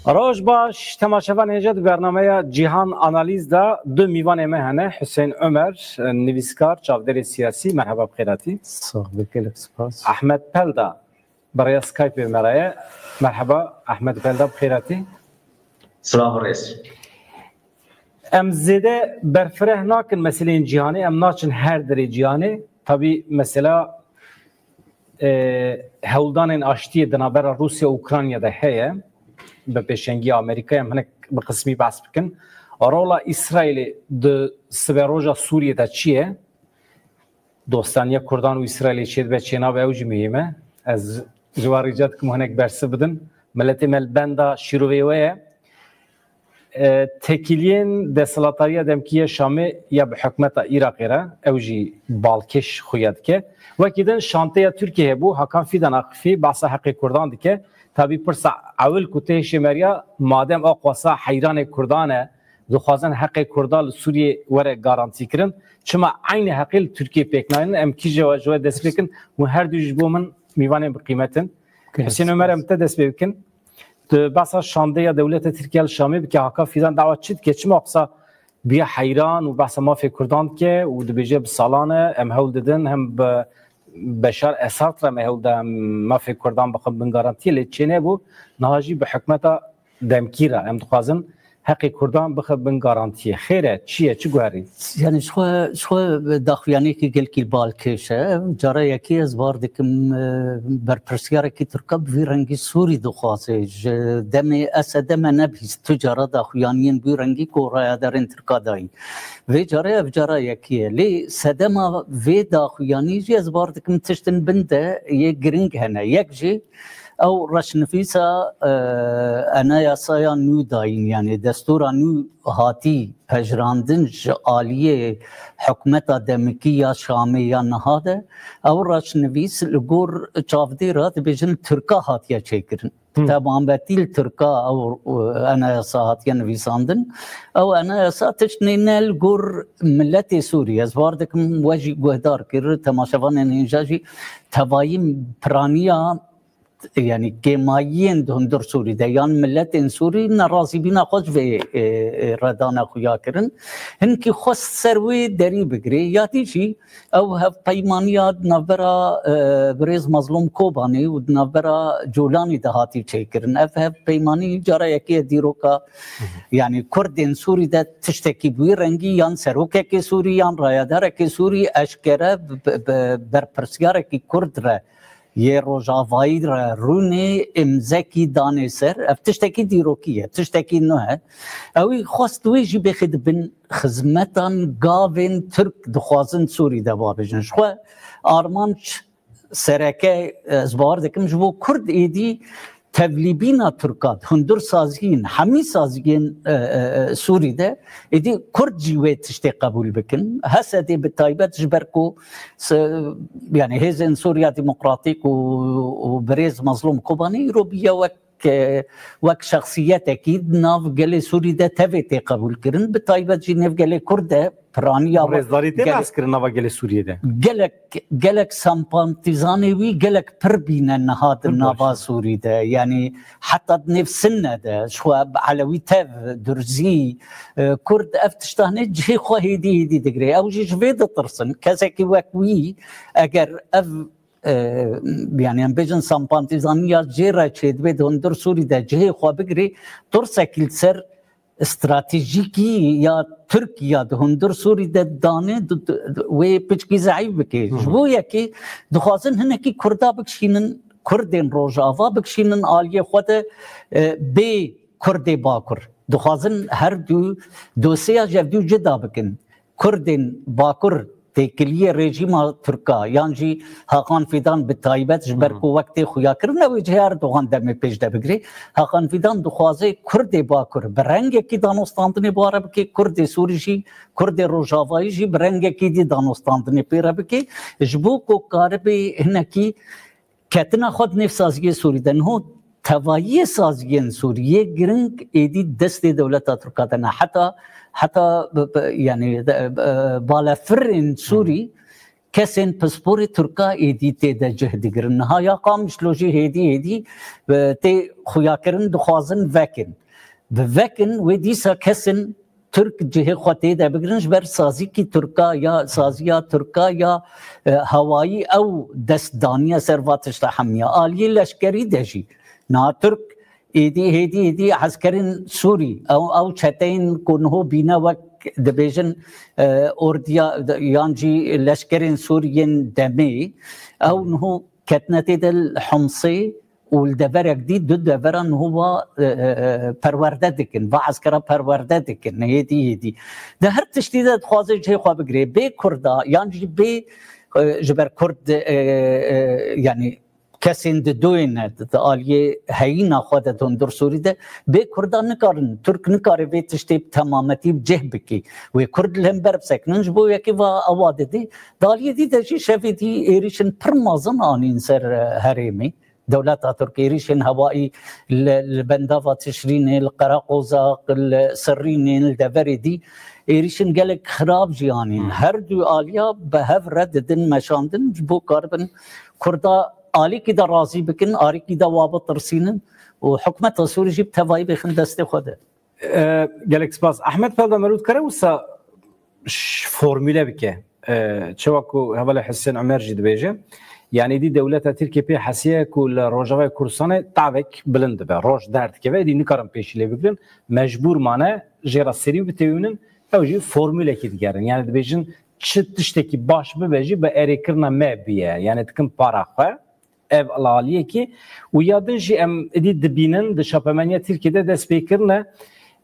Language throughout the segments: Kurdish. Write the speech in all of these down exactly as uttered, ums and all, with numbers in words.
Roj baş, temaşevan hêja di bernameya Cîhan Analîz de du mîvanê me hene. Husên Omer, nivîskar, çavdêrê siyasî. Merheba, bi xêr hatî. Sax be, gelek spas. Ahmet Pelda, bi rêya Skypeê me re ye. Merheba, Ahmet Pelda, bi xêr hatî. Silav û rêz. Em zêde berfireh nakin meseleyên cîhanê, em naçin her derê cîhanê. Tabî mesela, e, hewldanên aştiyê di navbera Rûsya û Ukrayna de heye, bi pêşengî Amerîkayê, em hinek bi qismî behs bikin. Rola Îsraîlê di siberoja Sûriyê de çi ye? Dostaniya Kurdan û Îsraîlê çêdibe çênabe, ew jî muhîm e. Ez ji wan rîca dikim hinek bersiv bidin. Miletê me li benda şîrovê we ye. E, têkiliyên desthilatdariya demkî ya Şamê ya bi hikûmeta Iraqê re, ew jî balkêş xuya dike. Wekî din şanteya Tirkiyê hebû, Hakan Fidan Akifî behsa heqê Kurdan dike. Tabî pirsa ewil ku tê hişê me re ya, madem a xwesa heyranê Kurdan e, dixwazin heqê Kurda li Sûriyê were garantîkirin, çima eynî heqê li Tirkiyê pêk naynin? Em kî ji we, ji we dest pê kin? Hûn her du ji bo min mîvanên bi qîmet in. Gelek Husên Omer, spas. Em te dest pê bikin. Tu behsa şandeya dewleta Tirkiye li Şamê bike, Hakan Fidan dawa çi dike? Çima qisa bûye heyran û behsa mafê Kurdan dike û dibêje bi salan e em hewl didin, hem bi Beşar Esad re me hewl da em mafê Kurdan bixin bin garantiyê, lê çênebû. Niha jî bi hikûmeta demkî re em dixwazin heqê Kurdan bixin bin garantiyê. Xêr e, çi ye, çi guherî? Yani ji xwe, ji xwe daxuyaniyekî gelkî balkêş e. Cara yekê ez bar dikim, e, berpirsiyarekî Tirka bi vî rengî Sûrî dixwaze. Ji demê Esede me nebihîst tu cara daxuyaniyên bi vî rengî ku rayadarên Tirka dayî. Vê carê ev cara yekê ye. Lê sedema vê daxuyanî jî ez bar dikim tiştin bin de yê giring hene. Yek jî ew reşnivîsa, e, enayasaya nû dayîn, yani destûra nû hatî pejirandin ji aliyê hikûmeta demikî ya Şamê ya niha de. Ew reşnivîs li gor çavdêra dibêjin Tirka hatiye çêkirin. Hı. Temambettî li Tirka ew, e, enayasa hatiye nivîsandin. Ew enayasa tişt nîne li gor miletê Sûrî. Ez bar dikim we jî guhdar kir, temaşevanên hêja jî tevayî piraniya, yani kêmayiyên di hundir Sûrî de yan miletên Sûrî nerazîbîna xwe ji vê, e, e, redana xuya kirin. Hinkî xwest ser wê derî bigirê. Ya dî jî ew hevpeymaniya di navbera, e, birêz Mezlûm Kobanî û di navbera Colanî de hatî çêkirin. Ev hevpeymanî cara yekê ye dîroka, Hı hı. yani Kurdên Sûrî de tiştekî bi wî rengî yan serokekê Sûrî yan rayedarekê Sûrî eşkere bi, bi, bi berpirsiyareke Kurd re yê Rojavayî re rûnê îmzekî danê ser. Ev tiştekî dîrokî ye, tiştekî nû ye. Ew ê xwest wê jî bêxî di bin xizmetan gavên Tirk dixwazin Sûrî de babêjin. Ji xwe armanc sereke, ez bawer dikim, ji bo Kurd êdî tevlîbîna Tirka di hundir saziyên, hemî saziyên, e, e, e, Sûrî de êdî Kurd jî wê tiştê qebûl bikin. H S D bi taybet ji ber ku se-, yani Hêzên Sûriya Demokratîk û, û birêz Mezlûm Kobanî îro bûye wek, e, wek şexsiyetekî di nav gelê Sûrî de tevê tê qebûlkirin. Bi taybet jî nêv gelê Kurd de piraniya Rêzdarî tê gel-, behs kirin nava gelê Sûriyê de. Gelek, gelek sempatîzanê wî gelek pir bîne niha di Pir nava baş. Sûrî de. Yani heta di nêv Sinne de, ji xwe Elewî tev, Durzî, e, Kurd, ev tişta hene cihê xwe hêdî hêdî digire. Ew jî ji vê ditirsin. Kesekî wek wî eger ev, e, yani em bêjin sempatîzaniya jê re çêdibe di hundir Sûrî de cihê xwe bigire, tirsekî li ser stratejîkî ya Tirkiye di hundir Sûrî de dane, di, di, di, wê piçkî zeîf bike. Hı hı. Ji bo yekê dixwazin hinekî Kurda bikişînin, Kurdên Rojava bikişînin aliyê xwe de, e, bê Kurdê Bakur. Dixwazin her du dosyeya ji hev du cida bikin. Kurdên Bakur têkiliyê rejîma Tirka yan jî Hakan Fidan bi taybet ji ber Hı hı. ku wek tê xuyakirin, ew ê cihê Erdogan demê pêş de bigirê. Hakan Fidan dixwaze Kurdê Bakur bi rengekî danostandinê bi re bike, Kurdê Sûrî jî, Kurdê Rojavayî jî bi rengekî dî danostandinê pê re bike. Ji bo ku karibe hinekî ketina xwe di nêv saziyê Sûrî de. Niho tevayiyê saziyên Sûrî yê giring êdî destê dewleta Tirka de ne. Heta, heta bi, bi, yani, de, bi, balefirên Sûrî Hı. kesên pisporê Tirka êdî tê de cih digirin. Niha ya Qamişlo jî hêdî hêdî, e, tê xuyakirin, dixwazin vekin. Bi vekin wê dîsa kesên Tirk cihê xwe tê de bigirin, ji ber sazîkî Tirka ya, saziya Tirka ya, e, hewayî ew dest daniye ser va tişta hemiya. Aliyê leşkerî de jî niha Tirk êdî, hêdî, hêdî hezkerên Sûrî, ew, ew çeteyên ku niho bîne wek dibêjin, e, ordiya, yan jî leşkerên Sûriyên demê, ew niho ketine tê de li Homsê û li deverek dî, du devera niho va, e, e, e, perwerde dikin, va eskera perwerde dikin, hêdî, hêdî. Di her tiştî de dixwaze cihê xwe bigirê. Bê Kurda, yan jî bê, e, ji ber Kurd, e, e, yanî kesên di doyê ne, di, di aliyê heyîna xwe de di hundir Sûrî de, bê Kurda nikarin, Tirk nikare vê tiştê bi temametî bi cih bikê. Wê Kurd li hember bisekinin, ji bo yekê va ewa didê. Di aliyê dî de jî şevê dî êrîşên pir mezin anîn ser, e, herêmê. Dewleta Tirk êrîşên hewayî li, li bendava Tişrînê, li Qereqozaq, li Sirrînê, li deverê dî êrîşên gelek xirab jî anîn. Hmm. Her du aliya bi hev re didin meşandin, ji bo karibin Kurda alîkî de razî bikin, alîkî de wa bitirsînin û hikûmeta Sûrî jî bi tevayî bêxin destê xwe de. E, gelek spas. Ehmed Pelda, meriv dikare wisa ş-, formûle bike. E, çawa ku hevalê Husên Umer jî dibêje, yanî dî dewleta Tirkiye pê hesiye ku li Rojavayê Kurdistanê tavek bilind dibe, roj derdikeve, dî nikarin pêşî lê bigirin, mecbûr mane jê re serî bitewînin, ew jî formûlekî digerin. Yanî dibêjin çi tiştekî baş bibe jî bi erêkirina me biye. Yanî dikin para xwe, ev li aliyekî. Û ya din jî em êdî dibînin di çapemeniya Tirkiyê de dest pê kirine,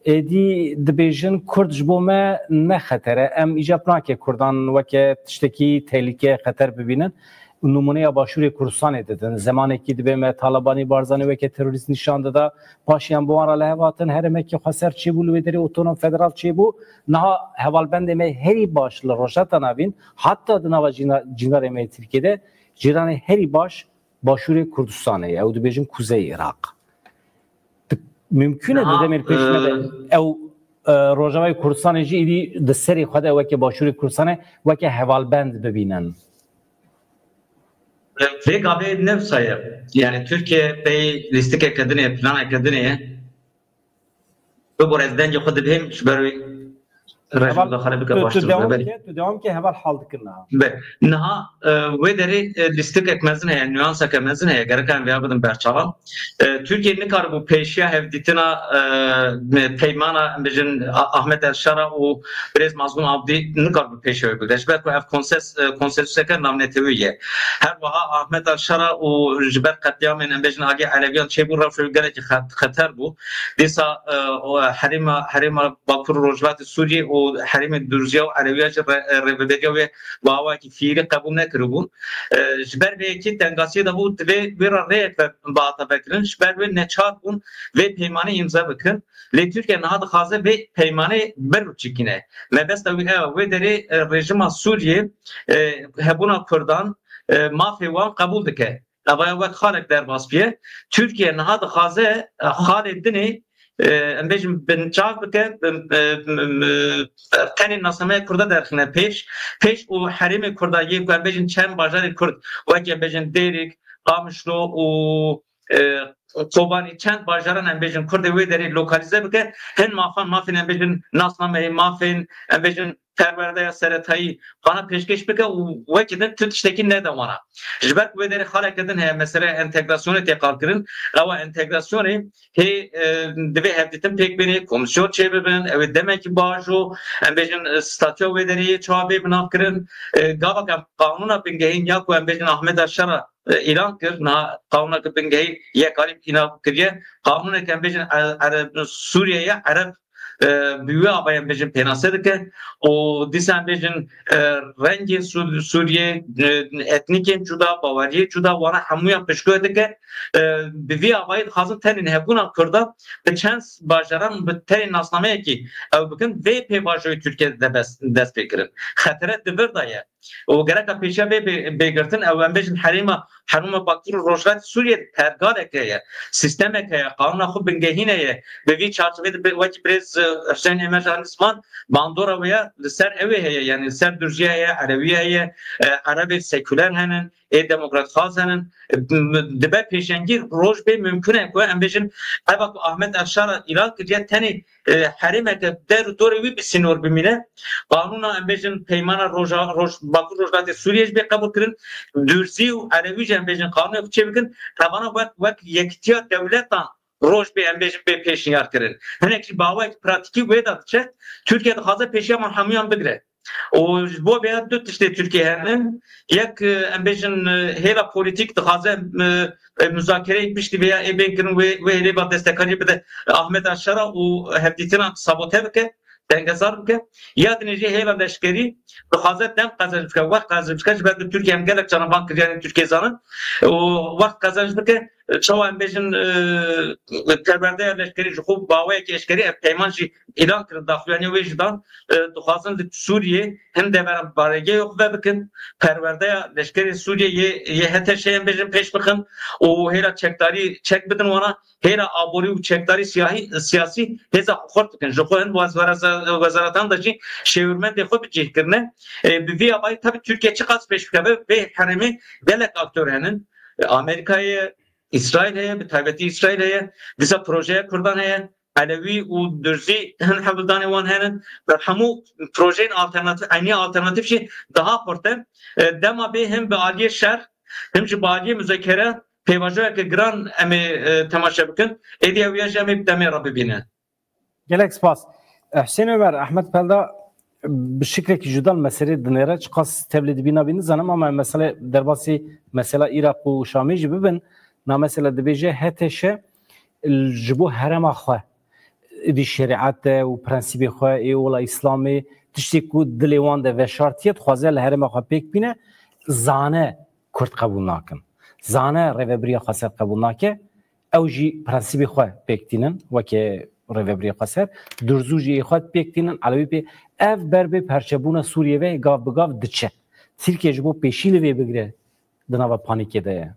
êdî dibêjin Kurd ji bo me ne xeter e. Em îcab nake Kurdan weke tiştekî tehlîke, xeter bibînin. Nimûneya Başûrê Kurdistanê didin. Zemanekî dibê me Talebanî, Barzanî weke terorîst nîşan dida. Paşiyan bi wan re li hev hatin. Herêmekî xweser çêbû, li wê derê otonom federal çêbû. Niha hevalbendê me herî baş li Rojhilata Navîn, heta di nava cîna-, cînarê me yê Tirkiyê de, cîranê herî baş Başûrê Kurdistanê ye, ew dibêjin Kuzey Iraq. Di-, mümkün e di Niha, demên pêşî me de e, ew, e, Rojavayê Kurdistanê jî êdî di serê xwe de weke Başûrê Kurdistanê, weke hevalbend bibînin. Vê gavê ne wisa ye. Yani Tirkiye pey lîstikeke dinê, planeke dinê ye. Bibore ez dengê xwe dibihêm, ji ber wê Rejî Heval, mudaxale bike tu, tu baştir dewam bibe. Ke, tu dewam ke, heval hal dikir niha. Be, niha, e, wê derê, e, lîstikek mezin heye, nuanseke mezin heye, gerek em vêya bidin berçavan. E, Tirkiye nikaribû pêşiya hevdîtina, e, me-, peymana, em bêjin, A-, Ahmet El Şara û Birêz Mazlûm Abdî nikaribû pêşiya wê bigire. Ji ber ku ev konses-, e, konsensuseke navnetewî ye. Her wiha Ahmet El Şara û ji ber qetlîamên, em bêjin, aliyê Elewiyan çêbû, rewşa wî gelekî xet-, xeter bû. Dîsa, e, o herêma, herêma Bakur û Rojhilatê Sûriyê û herêmê Durziya û Elewiya jî re-, rêveberiya wê bi awayekî fiîlî qebûl nekiribûn. E, ji ber vê yekê tengasiyê de bû, divê wê re rêyek ve-, bihata vekirin. Ji ber wê neçar bûn vê peymanê îmze bikin. Lê Tirkiye niha dixwaze vê peymanê ber û çikîne. Mebesta wî ew e. Wê derê, e, rejîma Sûriyê, e, hebûna Kurdan, e, mafê wan qebûl dike. Evaya wek xalek derbas bûye. Tirkiye niha dixwaze, e, xalê dinê, e, em bêjin binçav bike, bin-, e, m-, m-, tenê nasnameya Kurda derxine pêş, pêş û herêmê Kurda yê ku em bêjin çend bajarê Kurd, wek em bêjin Dêrik, Qamişlo û, e, Kobanî, çend bajaran em bêjin Kurdê wê derê lokalîze bike, hin mafan, mafên em bêjin nasnameyê, mafên em bêjin perwerdeya seretayî vana pêşkêş bike û wekî din tu tiştekî nede wana. Ji ber ku wê derê xaleke din heye, meseleya entegrasyonê tê qalkirin. Ewa entegrasyonê hê, e, divê hevdîtin pêk bênê, komîsyon çêbibin, ew ê demekî bajo, em bêjin, e, statûya wê derê yê çawa bê binavkirin. E, gava ku em qanûna bingehîn ya ku em bêjin Ahmeda Şera, e, îlan kir, niha qanûneke bingehîn yekarî îlan kiriye. Qanûneke em bêjin e-, Ereb, Sûriye ye, Ereb e, bi wê avayê em bêjin pênase dike û dîsa em bêjin, e, rengên Sû-, Sûriyê, e, etnîkên cuda, baweriyê cuda, wana hemûyan piştguh dike. E, bi vî avayî dixwazin tenê hebûna Kurda bi çend bajaran, bi tenê nasnameyekî ew bikin, vê pêvajoyê Tirkiye de bes-, dest pê kirin. Xetere di vir de ye. û gereka pêşiya vê bê-, bê girtin, ew em bêjin herêma, herêma Bakur û Rojhilatê Sûriyê pergalek heye, sîstemek heye, qanûna xwe bingehîn heye. Bi vî çarçovê de bi-, wekî birêz, e, Huseyîn Êmer jî ziman, bandora wê ya li ser ew ê heye, yanî li ser Durziya heye, Erewî heye, e, Erebê sekuler henin, ê demokratxwaz henin. E, m-, dibe pêşengî roj bê mimkun e ku em bêjin eva ku Ahmet Erşara îlan kiriye tenê e, herêmeke der û dorê wî bi sînor bimîne. Qanûna, em bêjin, peymana Roja-, Roj-, Bakur Rojhilatê Sûriyê jî bê qebûl kirin. Durzî û Erewî jî, em bêjin, qanûnek çê bikin. Tevana wek, wek yekitiya dewletan roj bê, em bêjin, bê pêşniyar kirin. Hinek jî bi awayek pratîkî wê de diçe. Tirkiye dixwaze pêşiya wan hemûyan bigire. Û ji bo vê du tiştê Tirkiye hene. Yek, e, em bêjin, e, hêla polîtîk dixwaze, e, e, muzakereyek piştî vê ya ê bên kirin, wê, wê hêlê va destekariyê bide Ahmet Erşara û hevdîtinan sabote bike, dengezar bike. Ya dinê jî hêla leşkerî dixwaze dem qezenc bike, wext qezenc bike, ji ber ku Tirkiye em gelek caran van kiriyanên Tirkiye zanin û wext qezenc bike. Çawa em bêjin, e, perwerdeya leşkerî ji xwe baweyekî eşkerî, ev peyman jî îlan kirin, daxuyaniya wê jî dan, e, dixwazin li Sûriyê hin devera baregehê xwe vebikin, perwerdeya leşkerê Sûriyê yê, yê H T Ş'ê em bêjin pêş bixin û hêla çekdarî çek bidin wana, hêla aborî û çekdarî siyahî, siyasî hêza xwe xurt bikin. Ji xwe hin wez-, weza-, wezaratan de jî şêwirmendê xwe bi cih kirine. E, bi vî awayî tabii Tirkiye çiqas pêş bikeve, vê herêmê gelek aktor henin. E, Amerîka ye, Îsraîl heye, bi taybetî Îsraîl heye, dîsa projeya Kurdan heye, Elewî û Durzî hin hewldanê wan henin. Bi hemû projeyên alternatîf, eynî alternatîf jî daha xurt e. E, dema bê him bi aliyê şer, him jî bi aliyê muzekere pêvajoyeke giran em ê, e, temaşe bikin. Êdî ew ya jî em ê bi demê re bibînin. Gelek spas. Husên Omer, Ehmed Pelda bi şikrekî cuda li meselê dinêre, çiqas tevlê dibî nabî nizanim, ama em mesele derbasî mesela Iraq û Şamê jî bibin, na mesele dibêje H T Ş ji bo herêma xwe, êdî şerîet e û prensîbê xwe ê ola Îslamê, tiştê ku dilê wan de veşartiye, dixwaze li herêma xwe pêk bîne, zane Kurd qebûl nakin. Zane rêvebiriya Xweser qebûl nake, ew jî prensîbê xwe pêk tînin, weke rêvebiriya Xweser, Durzû jî ê xwe pêk tînin, Elewî pê, ev ber bi perçebûna Sûriyê ve gav bi gav diçe. Tirkiye ji bo pêşî li vê bigire, di nava panîkê de ye.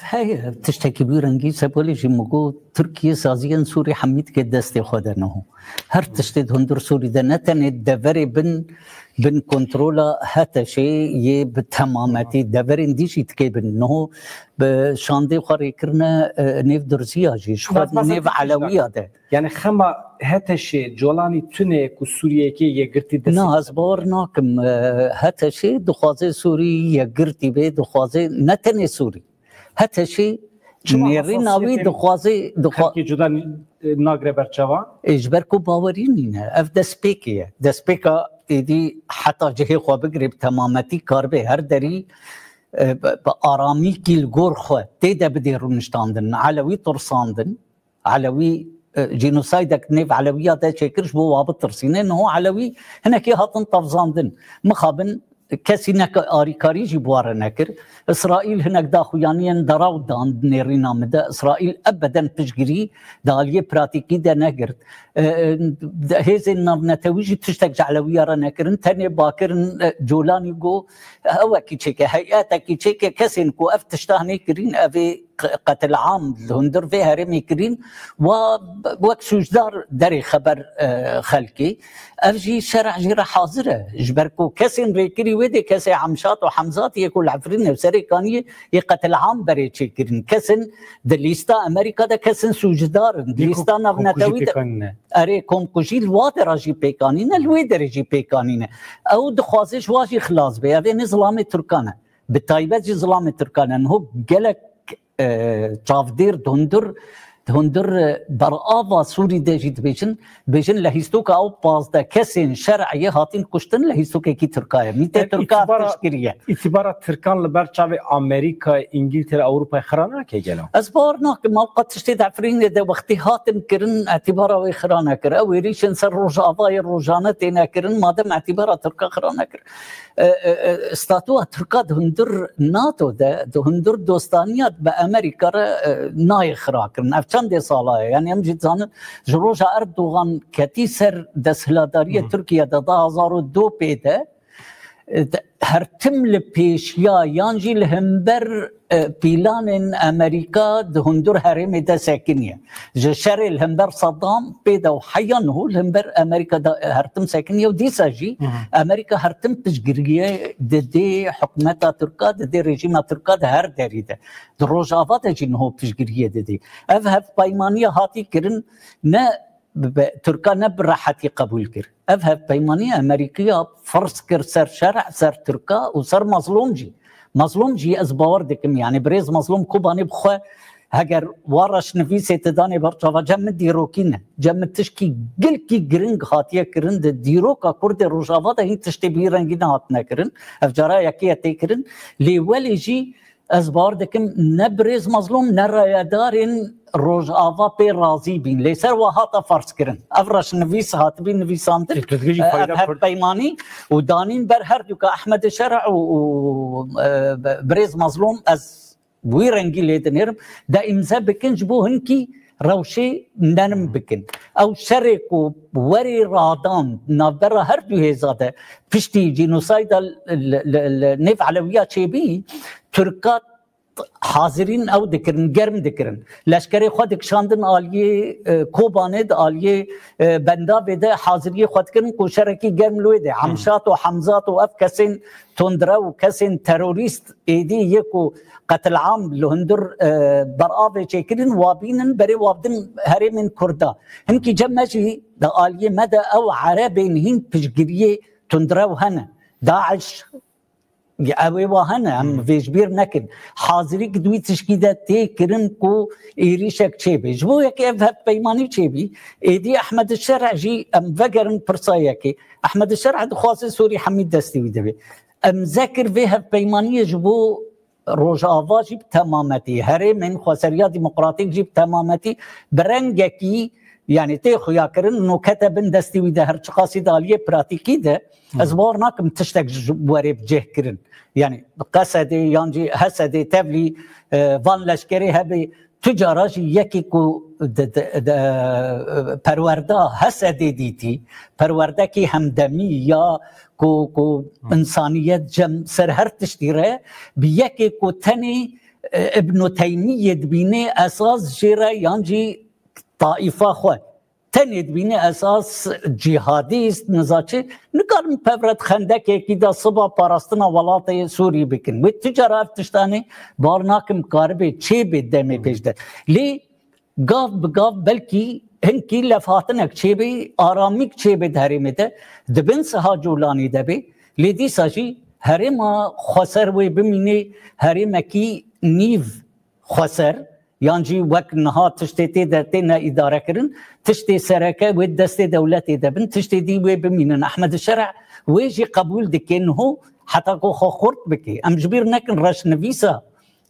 Heye, tiştekî bi rengî Sepolê jî min got, Tirkiye saziyên Sûrî hemî dike destê xwe de niho. Her tiştê di hundir Sûrî de, ne tenê deverê bin, bin kontrola H T Ş'ê yê bi temametî, deverên dî jî dike bin. Niho bi şandê xwe rê kirine, e, nêv Durziya jî, ji xwe nêv Elewiya de. Yani xema H T Ş'ê Colanî tune ku Sûriyeyekê yekgirtî dest. Na, ez bawer nakim, e, H T Ş'ê dixwaze Sûrî yekgirtî bê, dixwaze ne tenê Sûrî. H T Ş'ê nêrîna wî dixwaze, dixwa- Xelkê cuda, e, nagre ber çavan? E, ji ber ku bawerî nîne. Ev destpêkê ye. Destpêka êdî heta cihê xwe bigirê bi temametî karibe her derî, e, bi, bi aramîkî li gor xwe tê de bidê rûniştandin. Elewî tirsandin. Elewî, e, jînosaydek nêv Elewiya de çêkir ji bo wa bitirsîne. Niho Elewî hinekî hatin tevzandin. Mixabin kesî neke-, arîkarî jî bi wa re nekir. Îsraîl hinek daxuyaniyên deraw dan nêrîna min de. Îsraîl ebeden piştgirî di aliyê pratîkî de negirt. E, e, hêzên navnetewî jî tiştek ji Elewiya re nekirin. Tenê bakirin, e, Colanî got, hewekî çêke, heyetekî çêke, kesên ku ev tişta hinê kirîn, ev ê q-, qetil am li hundir vê herêmê kirîn, wa wek sûcdar derê xeber, e, xelkê. Ev jî şereh jê re hazir e. Ji ber ku kesên rêkirî wê dê kesê Hemşat û Hemzat yê ku li Efrînê û Serê Kaniyê yê qetil am berê çêkirin. Kesin di lîsta Amerîka de kesin sûcdar in. Di lîsta navnetewî de. Erê, komkujî li wa dera jî pêkanîne, li wê derê jî pêkanîne. Ew dixwaze ji wa jî xilas be. Ev ê ne zilamê Tirkan e. Bi taybet jî zilamê Tirkan e. Niho gelek, e, çavdêr di hundir, di hundir, e, berava Sûrî de jî dibêjin, dibêjin lehîstoka ew pazdeh kesên şer'iyê hatin kuştin, lehîstokekî Tirka ye. Mîtê Tirka ev tişt kiriye. Îtibara Tirkan li ber çavê Amerîka, Îngiltere, Ewropayê xira nake gelo? Ez bawer nakim, ew qet tiştê di Efrînê de wextî hatin kirin, îtibara wê xira nekir. Ew êrîşên ser Rojavayê rojane têne kirin, madem îtibara Tirka xira nekir. E, e, e, statûa Tirka di hundir NATO de, di hundir dostaniya bi Amerîka re, e, nayê xira kirin. Ev çendê sala ye. Yani em jî dizanin, ji roja Erdogan ketî ser desthilatdariya Tirkiye de du hazar û du pê de, e, de-, her tim li pêşiya yan jî li hember, e, pîlanên Amerîka di hundir herêmê de sekiniye. Ji şerê li hember Saddam pê de û heya niho li hember Amerîka de, e, her tim sekiniye û dîsa jî Hı hı. Amerîka her tim piştgiriyê didê hikûmeta Tirka, didê rejîma Tirka di her derî de. Di Rojava de jî niho piştgiriyê didê. Ev hevpeymaniya hatî kirin ne bi, bi, Tirka ne bi rehetî qebûl kir. Ev hevpeymanî Amerîkiya ferz kir ser şer, ser Tirka û ser Mazlûm jî. Mazlûm jî ez bawer dikim, yanî birêz Mazlûm Kobanê bi xwe heger wa reşnivîsê tu danê ber çava, cem min dîrokî ne. Cem min tişkî gilkî giring hatiye kirin di dîroka Kurdê Rojava de hîn tiştê bi vî rengî nehatine kirin. Ev cara yekê ye tê kirin. Lê welê jî ez bawer dikim ne birêz Mazlûm ne rayedarên Rojava pê razî bîn. Lê ser wa hata ferz kirin. Ev reşnivîs hatibî nivîsandin. Ê, tu dibêjî Ev fayda Kurd- hevpeymanî û danîn ber her duka Ehmed Şer'a û, û, e, birêz Mazlûm ez wî rengî lê dinêrim. De îmze bikin ji bo hinkî rewşê nerim bikin. Ew şerê ku werê radan navbera her du hêza de piştî cînosayda li, li, li nêv Elewiya çêbî, Tirka hazirîn ew dikirin, germ dikirin. Leşkerê xwe dikişandin aliyê, e, Kobanê de, aliyê, e, Bendavê de haziriyê xwe dikirin ku şerekî germ li wê de. Hı. Hemşat û Hemzat û ev kesên tundrew û kesên terorîst êdî yê ku qetilam li hundir, e, beravê çêkirin, wa bînin berê wa bidin herêmên Kurda. Hinkî cem me jî di aliyê me de ew erebên hîn piştgiriyê tundrew hene. DAIŞ, ew ê wa hene, em Hmm. vê ji bîr nekin. Hazirî ki di wî tişkî de tê kirin ku êrîşek çêbe. Ji bo yekê ev hevpeymanî çêbî, êdî Ehmed Şer'a jî em vegerin pirsa yekê. Ehmed Şer'a dixwaze Sûrî hemî destê wî de be. Em zekir vê hevpeymaniyê ji bo Rojava jî bi temametî, herêmên xweseriya demokratîk jî bi temametî, bi rengekî, yanî tê xuyakirin, nokete bin destê wî de her çiqasî di aliyê pratîkî de, Hmm. ez bawer nakim tiştek ji werê bi cih kirin. Yanî Qesedê yan jî Hesedê tevlî, e, van leşkerê hebe, tu cara jî yekî ku di, di, di, e, perwerda Hesedê dîtî, perwerdekî hemdemî ya ku, ku Hmm. însaniyet cem ser her tiştî re, bi yekê ku tenê, e, Ibn Teymiyê dibîne esas jê re yan jî taifa xwe. Tenê dibîne esas cîhadîst, niza çi, nikarin pevret xendekekî de siba parastina welatê Sûrî bikin. Wê tu cara ev tiştanê bar nakim karibe çêbe demê pêş de. Lê gav bi gav belkî hinkî levhatinek çêbe, aramîk çêbe di herêmê de, di bin siha Colanî de be. Lê dîsa jî herêma xweser wê bimîne herêmekî nîv xweser, yan jî wek niha tiştê tê de têne îdarekirin, tiştê sereke wê destê dewletê de bin, tiştê dî wê bimînin. Ehmed Şer'a wê jî qebûl dike niho heta ku xwe xurt bike. Em ji bîr nekin reşnivîsa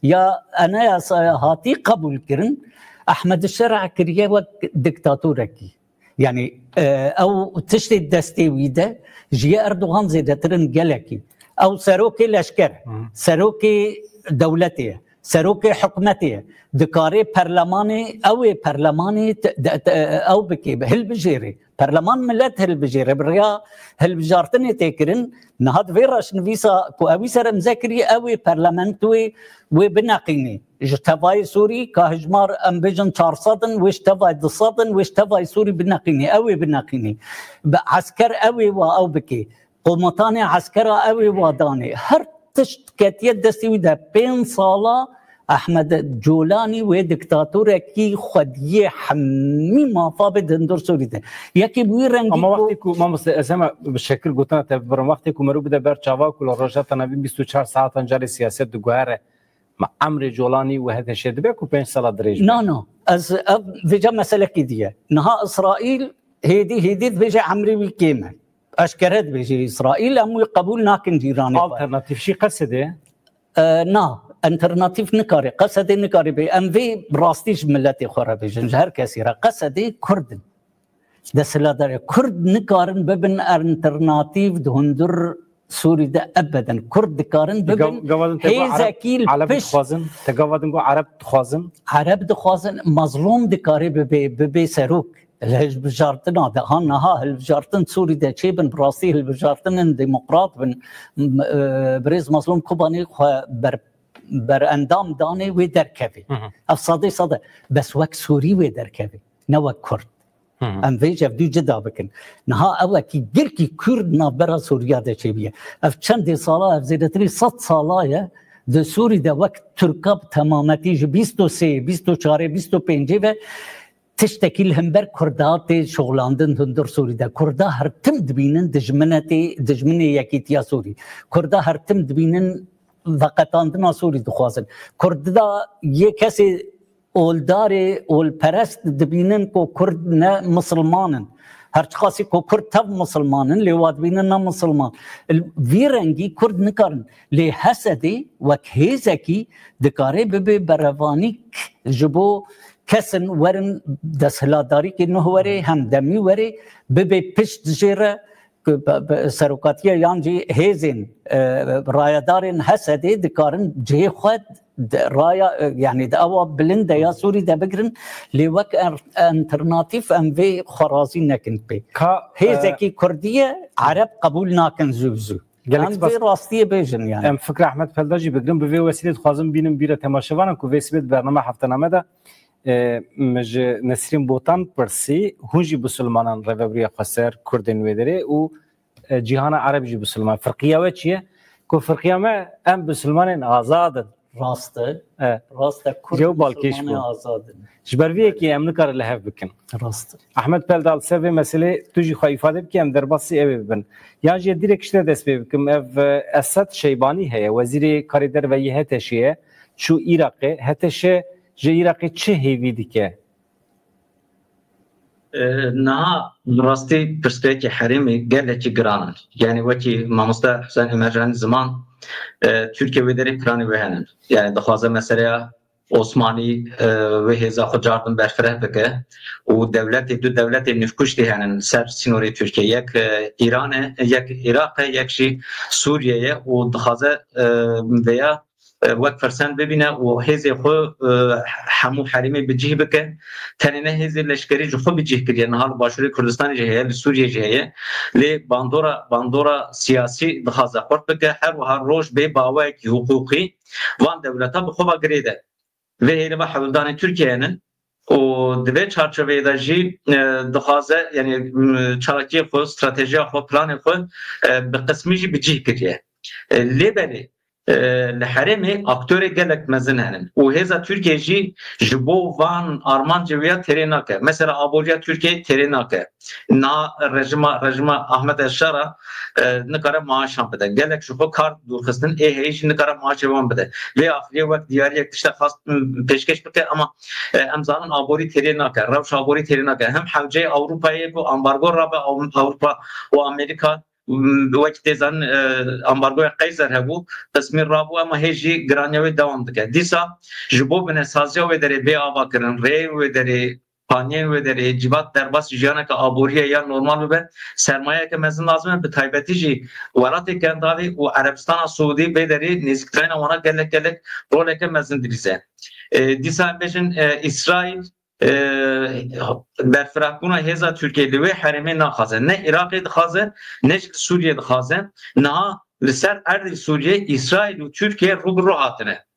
ya enayasaya hatî qebûl kirin, Ehmed Şer'a kiriye wek dîktatorekî. Yanî, e, ew tiştê destê wî de ji yê Erdogan zêdetir in gelekî. Ew serokê leşker, Hı. serokê dewletê ye, serokê hikûmetê ye. Dikarê perlemanê, ew ê perlemanê te-, de-, te-, ew bike, hilbijêre. Perleman milet hilbijêre. Bi rêya hilbijartinê tê kirin. Niha di vê reşnivîsa ku ewî ser imze kiriye, ew ê parlamentoyê wê bineqînê. Ji tevayê Sûrî ka hijmar em bêjin çar sed in, wê ji tevayê du sed in, wê ji tevayê Sûrî bineqînê, ew ê bineqînê. Bi esker ew ê wa ew bike. Komutanê eskera ew ê wa danê. Her tişt ketiye destê wî de. Pênc sala Ehmed Colanî wê dîktatorekî xwediyê hemî mafabê di hundir Sûrî de. Yekê bi wî rengî Ama ku wextê ku, mamoste, ez hema bi şekil gotina te bibirim, wextê ku merû bide ber çava ku li Rojhilata Navîn bîst û çar saetan carê siyaset diguhere, ma emrê Colanî wiha hişê dibe ku pênc sala dirêj be? Na, na. Ez, ev vêca meselekî diye. Niha Îsraîl hêdî hêdî dibêje emrê wî kêm e. Eşkere dibêje Îsraîl, em wî qebûl nakin cîranê xwe. Alternatîf jî Qesedê? E, na, alternatîf nikare. Qesedê nikare bê. Em vê rastî ji miletê xwe re bêjin, ji her kesî re. Qesedê Kurd in. Desthilatdarê Kurd nikarin bibin alternatîf di hundir Sûrî de ebeden. Kurd dikarin bibin Gav-, gava din te got Ereb, hêzekî li Ereb pişt dixwazin, te gava din got Ereb dixwazin. Ereb dixwazin, Mazlûm dikare bibe, bibe serok. Li hilbijartina de, ha niha hilbijartin Sûrî de çêbin, bi rastî hilbijartinin demokrat bin, m-, e, birêz Mazlûm Kobanî xwe ber, berendam danê wê derkevê. Hı hı. Ev sedê sed e. Bes wek Sûrî wê derkevê, ne wek Kurd. Hı hı. Em vê ji ev du cida bikin. Niha ewekî girkî Kurd navbera Sûriya de çêbûye. Ev çendê sala, ev zêdetirî sed sala ye di Sûrî de wek Tirka bi temametî ji bîst û sê, bîst û çarê, bîst û pêncê ve tiştekî li hember Kurda tê şoxlandin hundir Sûrî de. Kurda her tim dibînin dijminetê, dijminê yekîtiya Sûrî. Kurda her tim dibînin veqetandina Sûrî dixwazin. Kurda yê kesê oldarê, olperest dibînin ku Kurd ne misilman in. Her çiqasî ku Kurd tev misilman in, lê wa dibînin ne misilman. Li vî rengî Kurd nikarin. Lê Hesedê wek hêzekî dikare bibe berevanîk ji bo kesin werin desthilatdarîkê nuh werê, hemdemî werê, bibe pişt jê re, ku be, be, serokatiya yan jî hêzên, e, rayedarên Hesedê dikarin cihê xwe di raya, e, yanî di ewa bilind de ya Sûrî de bigirin, lê wek er-, alternatîf em vê xwe razî nekin pê. Ka, e, Hêzekî Kurdî ye, Ereb qebûl nakin zû bi zû. Gelek Em spas. Vê rastiyê bêjin yani. Em fikra Ehmed Pelda jî bigirin. Bi vê wesîlê dixwazim bînim bîra temaşevanan ku vê sibê di bernama heftename de, e, min ji Nesrîn Botan pirsî, hûn jî bisilmanan rêvebiriya xweser, Kurdên wê derê û, e, cîhana Ereb jî bisilman. Firqiya we çi ye? Ku firqiya me, em bisilmanên azad in. Rast e. E. Rast e, Kurd Cewab balkêş bû. Azad in. Ji ber vê yekê em nikarin li hev bikin. Rast e. Ahmet Peldal, ser vê meselê tu jî xwe îfade bikî, em derbasî ew ê bibin. Yan jî direk ji te dest pê bikim, ev, e, Esed Şeybanî heye, wezîrê karê derve yê H T Ş'ê ye, çû Iraqê. H T Ş ji Iraqê çi hêvî dike? E, niha bi rastî pirsgirêkê herêmê gelekî giran in. Yani wekî mamoste Hüseyin Ömercan ziman, e, Tirkiye wê derê planê wê henin. Yani dixwaze meseleya Osmanî, e, wê hêza xwe cardin berfireh bike û dewletê, du dewletê nifkuştî henin ser sînorê Tirkiye. Yek, e, Îran e, yek Iraq e, yek jî Sûriye ye û dixwaze, e, vêya, e, wek firsend bibîne û hêzê xwe, e, hemû herêmê bi cih bike. Tenê ne hêzê leşkerî ji xwe bi cih kiriye. Niha li Başûrê Kurdistanê jî heye, li Sûriye jî heye. Lê bandora, bandora siyasî dixwaze xurt bike. Her wiha roj bê bi awayekî hiqûqî van dewleta bi xwe ve girêde. Vê hêle ve hewldanê Tirkiyeyê ne û di vê çarçoveyê de jî, e, dixwaze, yani, m, çalakiyê xwe, stratejiya xwe, planê xwe, e, bi qismî jî bi cih kiriye. E, lê belê, e, li herêmê aktorê gelek mezin henin û hêza Tirkiyê jî ji bo van armancê wê ya têrê nake. Mesela aboriya Tirkiyeyê têrê nake. Na rejima, rejima Ahmet Eşara, e, nikare maaşan bide. Gelek ji xwe kar dûrxistin, ê heyî jî nikare maaşê wan bide. Vê axiriyê wek diyariyek tiştek xwest, m, pêşkêş bike, ama, e, em zanin aborî têrê nake, rewş aborî têrê nake. Hem hewceyê Ewropayê ku ambargo rabe Ew-, Ewropa û Amerîka, m, wek tê zanin, e, ambargoya Qeyser hebû, qismî rabû, ama hê jî giraniya wê dewam dike. Dîsa ji bo binesaziya wê derê bê ava kirin, rêyê wê derê, paniyên wê derê, civat derbas jiyaneke aboriyê ya normal bibe, sermayeyeke mezin lazim e, bi taybetî jî welatê Kendavî û Erebistana Siûdî vê derê nêzîktirayîna wana gelek gelek roleke mezin dilîze. E, dîsa em bêjin, e, Îsraîl, e, berfirehbûna hêza Tirkiyê li wê herêmê naxwaze. Ne Iraqê dixwaze, ne jî li Sûriyê dixwaze. Niha li ser erdê Sûriyê Îsraîl û Tirkiye rû bi rû hatine.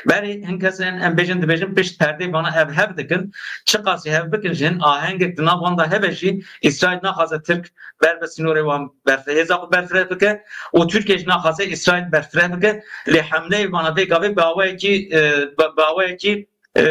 Berê hin kesên em bêjin dibêjin pişt perdê vana ev hev dikin, çiqasî hev bikin jî hin ahengek di nav wan de hebe jî Îsraîl naxwaze Tirk ber bi sînorê wan berf-, hêza xwe berfireh bike û Tirkiye jî naxwaze Îsraîl berfireh bike. Lê hemleyê vana vê gavê bi awayekî, e, bi, bi awayekî, e,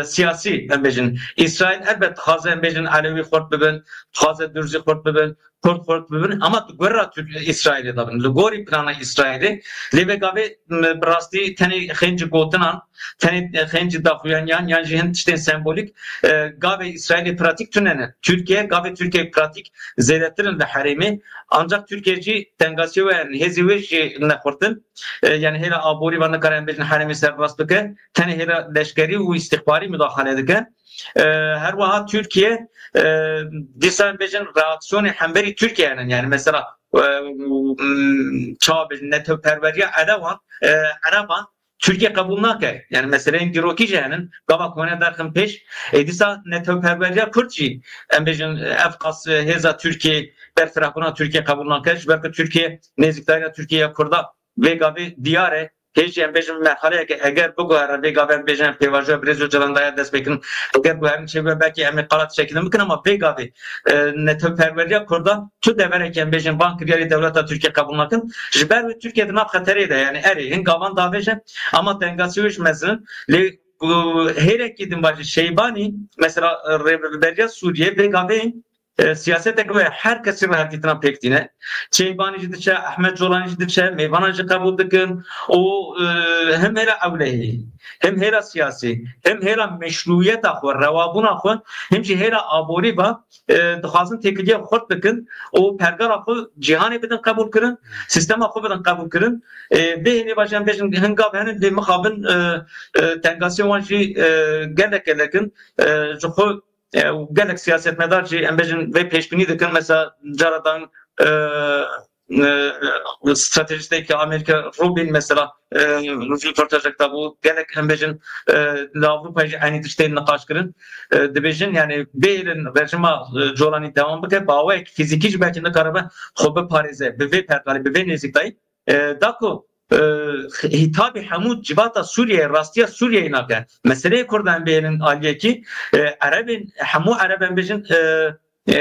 siyasî em bêjin. Îsraîl elbet dixwaze em bêjin Elewî xurt bibin, dixwaze Durzî xurt bibin, Kurd xurt bibin, ama di gora Tirk-, Îsraîlê de bin, li gorî plana Îsraîlê. Lê vê gavê, m, bi rastî tenê xêncî gotinan, tenê, e, xêncî daxuyaniyan yan jî hin tiştên sembolîk, e, gavê Îsraîlê pratîk tune ne. Tirkiye, gavê Tirkiye pratîk zêdetir in li herêmê. Ancak Tirkiye jî tengasiyê wê, hêzê wê jî ne xurt in. E, yani hêla aborî ve nikare em bêjin herêmê serrast bike. Tenê hêla leşkerî û îstîxbarî mudaxale dike. E, her wiha Tirkiye, e, dîsa em bêjin reaksiyonê hemberî Tirkiye henin. Yani mesela, e, m, çawa bêjin, netewperweriya Erewan, e, Ereban Tirkiye qebûl nake. Yani meseleyên dîrokî jî henin. Gava ku hene derxin pêş. Ê dîsa netewperweriya Kurd jî, em bêjin, ev qas hêza Tirkiye, berfirehbûna Tirkiye qebûl nake. Ji ber ku Tirkiye nêzîkdariya Tirkiye ya Kurda vê gavê diyar e. Hêj jî em bêjin merhaleyeke eger biguhere vê gavê em bêjin pêvajoya Birêz Ocalan daye dest pê kirin. Eger guherin çêbibe belkî em ê qala tiştekî din bikin ama vê gavê, e, netewperweriya Kurda tu deverekî em bêjin van kiryarê dewleta Tirkiye qebûl nakin. Ji ber wê Tirkiye di nav xeterê de, yani erê hin gavan davêje ama tengasî wê ji mezin in. Lê, e, hêrekî din vajî Şeybanî, mesela, e, rêveberiya Sûriye vê gavê, e, siyasetek wê her kesî rehevdîtina pêk tîne. Şeybanî jî diçe, Ehmed Colanî jî diçe, mêvanan jî qebûl dikin û, e, him hêla ewlehî, him hêla siyasî, him hêla meşrûyeta xwe, rewabûna xwe, him jî hêla aborî ve, e, dixwazin têkiliya xurt bikin û pergala xwe cîhanê bidin qebûl kirin, sîstema xwe bidin qebûl kirin. E, vê hênê baş em bêjin hin gav henin lê mixabin, e, e, tengasiyên wan jî, e, gelek gelek in. E, ji xwe, e, û gelek siyasetmedar jî em bêjin vê pêşbînî dikin. Mesela cara dan, e, e, stratejîsteke Amerîka Rubin mesela, e, rojî röportajek da bû. Gelek em bêjin, e, li Ewropayê jî eynî tiştê niqaş kirin. E, dibêjin, yani bêrin rejîma, e, Colanî dewam bike, bi awayek fîzîkî jî belkî nikaribe xwe biparêze, bi vê pergalê, bi vê nêzîktayî, e, da ku, e, hîtabî hemû civata Sûriyeyê, rastiya Sûriyeyê nake. Meseleyê Kurdan bêrin aliyekî, e, Erebên, hemû Ereb em bêjin, e, e,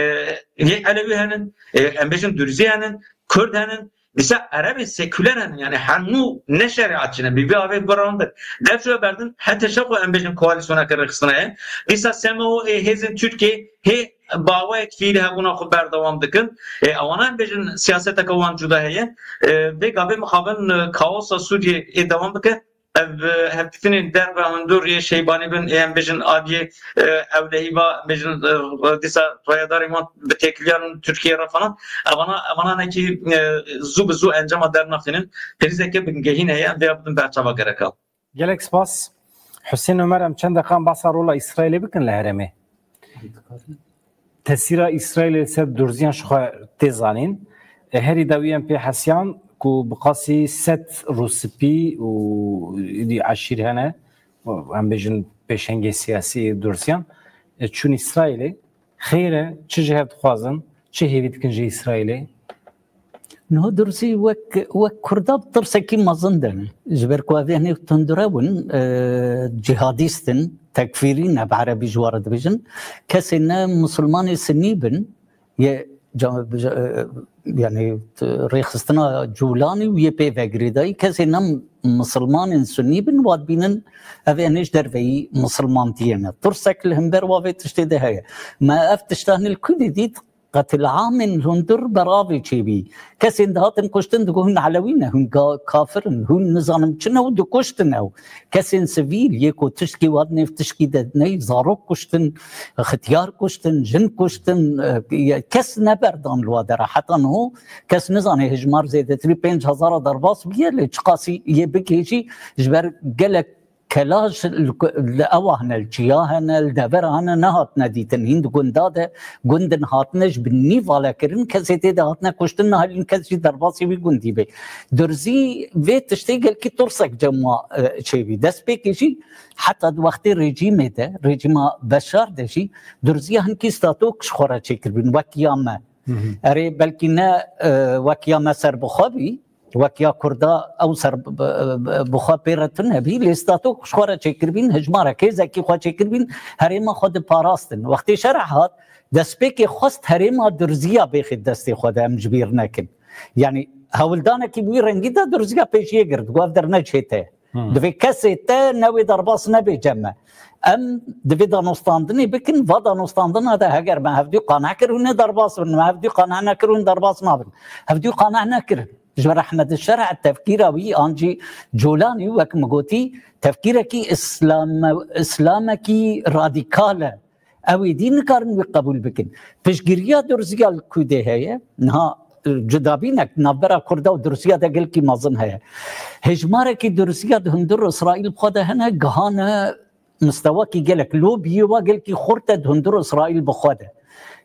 yê Elewî henin, e, em bêjin Durzî henin, Kurd henin, dîsa Erebê sekûler henin, yani hemû ne şerîatçî ne, bi vî avê guran bir. Dev şo berdin, hete şev em bêjin koalîsyoneke rêxistine ye. Dîsa S M O ê hêzên Tirkiyê hê bawayek fiîlî hebûna xwe berdewam dikin. E, ewana em bêjin siyaseteke wan cuda heye. E, vê gavê mixabin, e, kaosa Sûriyê ê dewam bike. Ev, e, hevdîtinên derve hundur yê Şeybanî bin, ê em bêjin aliyê, e, ewlehî va, em bêjin, e, dîsa rayedarên wan bi têkiliyan Tirkiye re falan. Evana, evana nekî, e, zû bi zû encama dernaxînin. Krîzeke bingehîn heye, em vê ya bidin berçava gereka. Gelek spas. Husên Omer, em çend deqan basa rola Îsraîlê bikin li herêmê. Tesîra Îsraîlê li ser durziyan ji xwe tê zanîn. E, herî dawî em pê hesiyan ku bi qasî sed rûspî û êdî eşîr hene, em bêjin pêşengê siyasî durziyan, e, çûn Îsraîlê. Xêr e, çi ji hev dixwazin, çi hêvî dikin ji Îsraîlê? Niha Durzî wek, wek Kurda bi tirsekî mezin de ne. Ji ber ku ev ê hinê tundrew in, e, cîhadîst in, tekfîrî ne, bi erebî ji we re dibêjin. Kesê ne misilmanê sinî bin, yê ca-, ca-, e, yani, t-, rêxistina Cûlanî û yê pê ve girêdayî, kesê ne misilmanên sunî bin, wa dibînin ev ê hinê ji derveyî misilmantiyê ne. Tirsek li hember wa vê tiştê de heye. Me ev tişta hinê li ku dî dît? Qetilamên hundir beravê çêbî. Kesên dihatin kuştin digot hûn elewî ne, hûn ga-, kafir in, hûn nizanim çi ne û dikuştin ew. Kesên sivîl, yê ku tiştkî wan nêv tişkî de ney, zarok kuştin, xityar kuştin, jin kuştin, e, ye-, kes neberdan li wa dera. Heta niho kes nizane hejmar zêdetirî pênc hezara derbas bûye, lê çiqasî yê bigihêjî ji ber gelek kelaj li ku-, li ewa hene, li çiya hene, li devera hene, nehatine dîtin. Hîn di gunda de gundin hatine ji bin nîvale kirin, kesê tê de hatine kuştin, niha hîn kes jî derbasî wî gundî bê. Durzî vê tiştê gelkî tirsek cem wa, e, çêbî. Destpêkê jî heta di wextê rejîmê de, rejîma Beşar de jî Durziya hinkî statok ji xwe re çêkiribîn, wek ya me. Hı hı. Erê, belkî ne, e, wek ya me serbixwe bî, wek ya Kurda ew ser bi, bi, bi, bi xwe pê re tune bî, lê statok ji xwe re çêkiribîn, hejmarek hêzekî xwe çêkiribîn, herêma xwe diparastin. Wextê şerh hat, destpêkê xwest herêma Durziya bêxê destê xwe de, em ji bîr nekin. Yanî hewldanekî bi wî rengî de Durziya pêşiyê girt, got, ev der neçê te. Hmm. Divê kesê te newê derbas nebe cem me. Em divê danûstandinê bikin, va danûstandina de heger me hevdû qaneh kir, hûn ê derbas bin, me hevdû qaneh nekir, hûn derbas nabin. Hevdû qaneh nekirin. Ji ber Ehmed Şerh tefkîra wî an jî Colanî wek min gotî, tefkîrekî îslame-, îslamekî radîkal e. Ew ê dî nikarin wî qebûl bikin. Piştgiriya Durziya li ku dê heye, niha, e, cudabînek navbera Kurda û Durziya de gelkî mezin heye. Hejmarekî Durziya di hundir Îsraîl bi xwe de hene, gihane mistewakî gelek, lobiyê wa gelkî xurt e di hundir Îsraîl bi xwe de.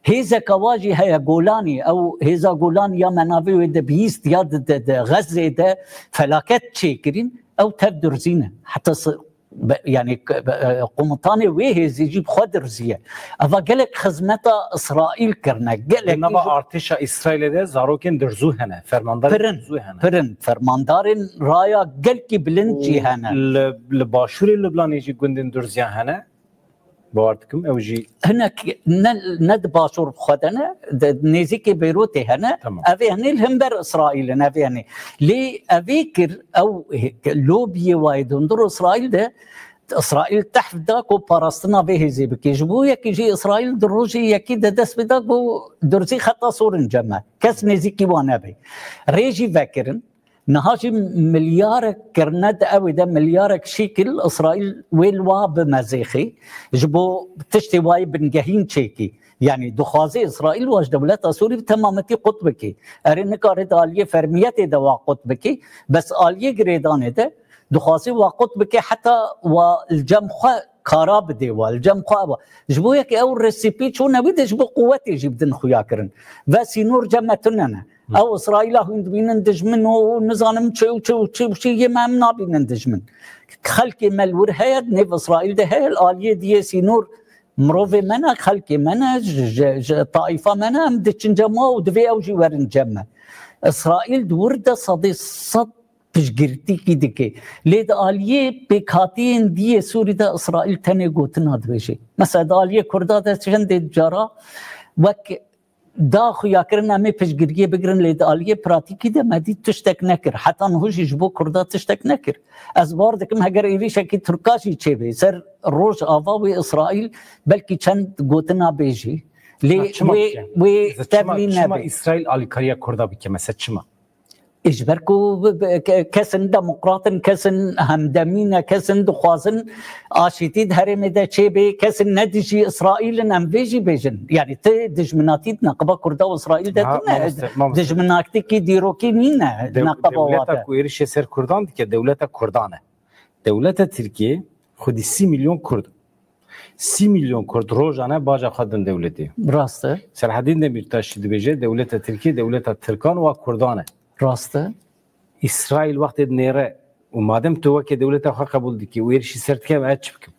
Hêzeka wa jî heye Golanî, ew hêza Golanî ya me navê wê de bihîst ya di, di, di Xezzê de felaket çêkirîn, ew tev durzî ne. Heta si-, be-, yani k-, be-, e, komutanê wê hêzê jî bi xwe dirziye. Eva gelek xizmeta Îsraîl kirine. Gelek Di nava jî artêşa Îsraîlê de zarokên dirzû hene, fermandarên Pirin, dirzû hene. Pirin, fermandarên raya gelkî bilind jî Û hene. Li, li başûrê Lubnanê jî gundên durziyan hene. Bawer dikim ew jî Hinek ne, ne di başûr xwe de ne, di nêzîkê Beyrûtê hene. Tamam. Evê henê li hember Îsraîl in, evê henê. Lê evê kir, ew lobiyê wayê di hundir Îsraîl de, Îsraîl tehf da ku parastina vê hêzê bike. Ji bo yekê jî Îsraîl di rojê yekê de dest pê da ku durzî xeta sor in cem me. Kes nêzîkî wan nebe. Rê jî vekirin. Niha jî milyarek kirine di ewê de, milyarek şîkil Îsraîl wê li wa bimezêxî, ji bo tiştê wayî bingehîn çêkî. Yanî dixwaze Îsraîl wa ji dewleta Sûrî bi temametî qut bikî. Erê, nikare di aliyê fermiyetê de wa qut bikî, bes aliyê girêdanê de dixwaze wa qut bikî, heta wa li cem xwe kara bidê wa, li cem xwe wa. Ji bo yekê ew resîpî çûne wî de ji bo quwetê jî bidin xuya kirin. Ve sînor cem me tune ne. Ew Îsraîla hûn dibînin dijmin û nizanim çi û çi û çi û çi yê me em nabînin dijmin. Xelkê me li wir heye, di nêv Îsraîl de heye, li aliyê diyê sînor mirovê me ne, xelkê me ne, ji, ji, ji taîfa me ne, em diçin cem wa û divê ew jî werin cem me. Îsraîl di wir de sedê sed piştgirtîkî dike. Lê di aliyê pêkhatiyên diyê Sûrî de Îsraîl tenê gotina dibêje. Mesela di aliyê Kurda de çendê cara wek da xuyakirin em ê piştgiriyê bigirin, lê di aliyê pratîkî de me dît tiştek nekir. Heta niho jî ji bo Kurda tiştek nekir. Ez bar dikim heger êrîşekî Tirka jî çêbê ser Rojava wê Îsraîl belkî çend gotina bê jî. Lê Na, çima wê, bike? wê Mesela çima, tevlî çima nebe. Îsraîl alîkariya Kurda bike? Mesela çima? Ê, ji ber ku bi, bi, ke-, kesin demokrat in, kesin hemdemî ne, kesin dixwazin aşîtî di herêmê de çêbê, kesin ne dijî Îsraîl in, em vê jî bêjin. Yanî ti dijminatî di neqeba Kurda û Îsraîl de Ha, tune. mamoste, mamoste. Dijminaktîkî dîrokî nîne Dew-, neqeba dewleta wate. ku êrişê ser Kurdan dike, dewleta Kurdan e. Dewleta Tirkiyê xwedî sî milyon Kurd. Sî milyon Kurd rojane baca xwe din dewletê. Rast e. Serhedîn Demîrtaş jî dibêje, dewleta Tirkiyê dewleta Tirkan û a Kurdan e. Rast e. Îsraîl wextê dinêre û madem tu weke dewleta xwe qebûl dikî û êrişî ser dike, em ez çi bikim?